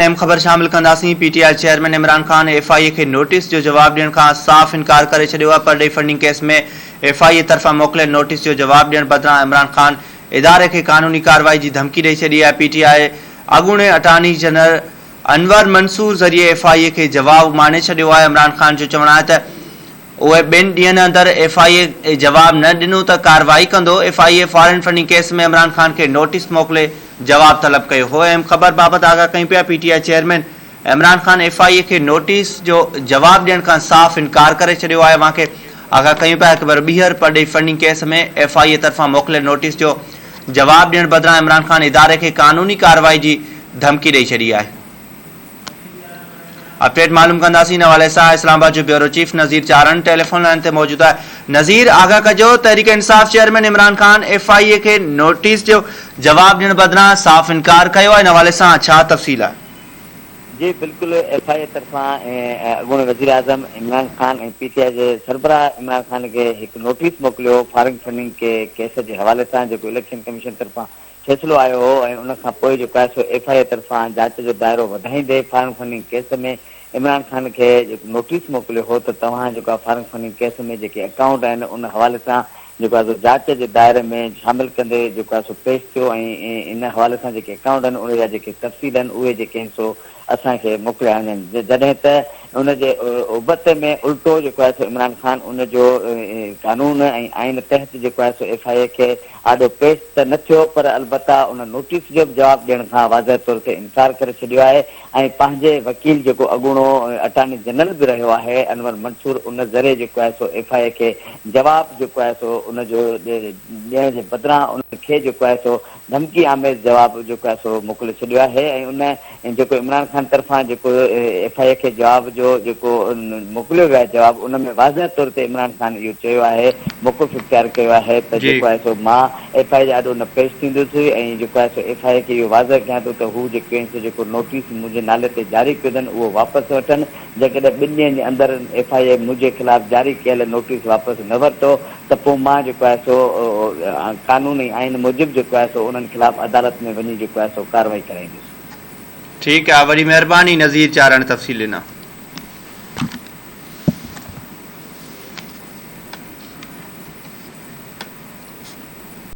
اهم خبر شامل ڪنداسين، P T I chairman Imran Khan F I A کي نوٽيس جو جواب ڏيڻ کان صاف انڪار ڪري ڇڏيو آهي، پرڏيهي فنڊنگ ڪيس ۾ ايف I اي طرفان موڪليل نوٽيس جو جواب ڏيڻ بدران عمران خان اداري کي قانوني ڪارروائي جي ڌمڪي ڏئي ڇڏي آهي، پي ٽي آء اڳوڻي اٽارني جنرل انور منصور ذريعي ايف I اي کي جواب اماڻي ڇڏيو آهي، عمران خان جو چوڻ آهي ته اهي ٻن ڏينهن اندر ايف I اي جواب نه ڏنو ته ڪارروائي ڪندو، F I A foreign funding case ۾ Imran Khan کي نوٽيس موڪلي جواب طلب ڪيو هو، اهم خبر بابت آگاهه ڪيون پيا، P T I chairman Imran Khan F I A کي نوٽيس جو جواب ڏيڻ کان صاف انڪار ڪري ڇڏيو آهي، اوهان کي آگاهه ڪيون پيا هڪ ڀيرو ٻيهر پرڏيهي فنڊنگ ڪيس ۾ ايف I اي طرفان موڪليل نوٽيس جو جواب ڏيڻ بدران عمران خان اداري کي قانوني ڪارروائي جي ڌمڪي ڏئي ڇڏي آهي. اپڊيٽ معلوم ڪنداسين ان حوالي سان اسلام آباد جو bureau chief Nazir Charan telephone line تي موجود آهي نذير آگاهه ڪجو Tehreek Insaf chairman Imran Khan F I A کي نوٽيس جو جواب ڏيڻ بدران صاف انڪار ڪيو آهي ان حوالي سان ڇا تفصيل آهي. جي بلڪل ايف I اي طرفان اڳوڻي وزيراعظم عمران خان ۽ پي ٽي آء جي سربراهه عمران خان کي هڪ نوٽيس موڪليو فارن فنڊنگ ڪي ڪيس جي حوالي سان جيڪو اليڪشن ڪميشن طرفان فيصلو آيو هو ۽ ان کان پوء جيڪو آهي سو ايف I اي طرفان جاچ جو دائرو وڌائيندي foreign funding case ۾ Imran Khan کي جيڪو نوٽيس موڪليو هو ته توهان جيڪو آهي فارن فنڊنگ ڪيس ۾ جيڪي اڪائونٽ آهن ان حوالي سان جيڪو آهي سو جاچ جي دائري ۾ شامل ڪندي جيڪو آهي سو پيش ٿيو ۽ ان حوالي سان جيڪي اڪائونٽ آهن ان جا جيڪي تفصيل آهن اهي جيڪي آهن سو اسان کي موڪليا وڃن جڏهن ته ان جي ابتي ۾ الٽو جيڪو آهي سو عمران خان ان جو قانون ۽ آئين تحت جيڪو آهي سو ايف I اي کي آڏو پيش ته نه ٿيو پر البته ان نوٽيس جو به جواب ڏيڻ کان واضح طور تي انڪار ڪري ڇڏيو آهي ۽ پنهنجي وڪيل جيڪو اڳوڻو اٽارني جنرل به رهيو آهي انور منصور ان ذريعي جيڪو آهي سو ايف I اي کي جواب جيڪو آهي سو ان جو ڏيڻ جي بدران ان کي جيڪو آهي سو ڌمڪي آميز جواب جيڪو آهي سو موڪلي ڇڏيو آهي ۽ ان جيڪو عمران خان طرفان جيڪو ايف I اي کي جواب جو جيڪو موڪليو ويو آهي جواب ان ۾ واضح طور تي عمران خان اهو چيو آهي موقف اختيار ڪيو آهي ته جيڪو آهي سو مان ايف I اي جي آڏو نه پيش ٿيندس ۽ جيڪو آهي سو ايف I اي کي اهو واضح ڪيان ٿو ته هو جيڪو آهن سو جيڪو نوٽيس منهنجي نالي تي جاري ڪيو اٿن اهو واپس وٺن جيڪڏهن ٻن ڏينهن جي اندر ايف I اي منهنجي خلاف جاري ڪيل نوٽيس واپس نه ورتو ته پوء مان جيڪو آهي سو قانون ۽ آئين موجب جيڪو آهي سو انهن خلاف عدالت ۾ وڃي جيڪو آهي سو ڪارروائي ڪرائيندس. ٺيڪ آ وڏي مهرباني نذير چارڻ تفصيل ڏنا.